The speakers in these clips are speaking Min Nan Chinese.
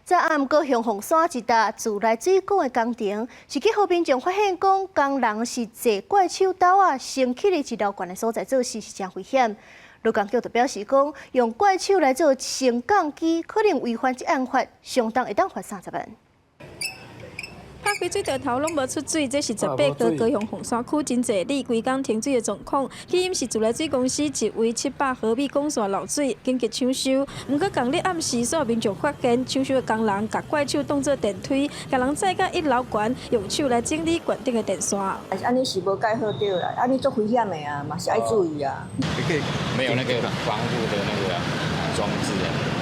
昨暗高雄鳳山一搭自來水管的工程，是去予民眾發現講，工人是坐怪手斗仔，升起佇一樓懸的所在做事是誠危險。勞工局就表示講，用怪手來做升降機，可能違反職安法，上重會當罰30萬。拍開水槽頭攏無出水，這是18號高雄鳳山區真濟里規工停水的狀況。起因是自來水公司一位700毫米管線漏水，緊急搶修。毋過仝日暗時，所有民眾發現搶修的工人共怪手當做電梯，共人載到一樓懸，用手來整理懸頂的電線。按呢是無蓋好著啦，按呢足危險的啊，嘛是愛注意啊。沒有那個防護的那個裝置啊。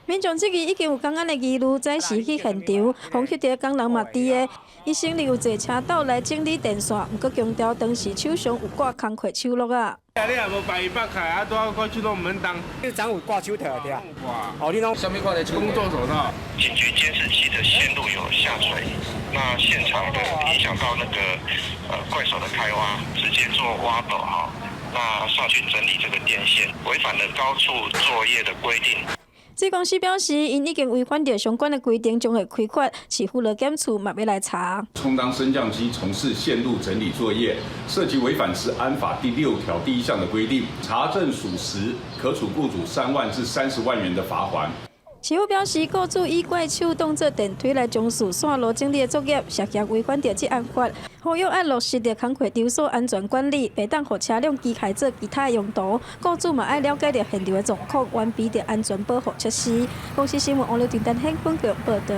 民眾質疑已經有工安的疑慮，早時去現場，予翕著工人嘛佇的，伊承認有坐車斗來整理電線，毋過強調當時手上有掛工課手鐲仔。你也無把伊綁開，啊，拄好怪手攏毋免動。你昨有掛手套對啊？哦，你攏啥物款的工作手套？警局監視器的線路有下垂，那現場的影響到那個怪手的開挖，直接做挖斗哈，那上去整理這個電線，違反了高處作業的規定。水公司表示，𪜶已經違反著相關的規定，將會開罰，市府勞檢處嘛欲來查。充當升降機從事線路整理作業，涉及違反食安法第6條第1項的規定，查證屬實，可處雇主3萬至30萬元的罰鍰。市府表示，雇主以怪手當做電梯來從事線路整理的作業，涉嫌違反著職安法，呼籲愛落實著工課場所安全管理，袂當予車輛機械做其他用途。雇主嘛愛了解著現場的狀況，完備著安全保護設施。公視新聞王劉訂單顯分報導。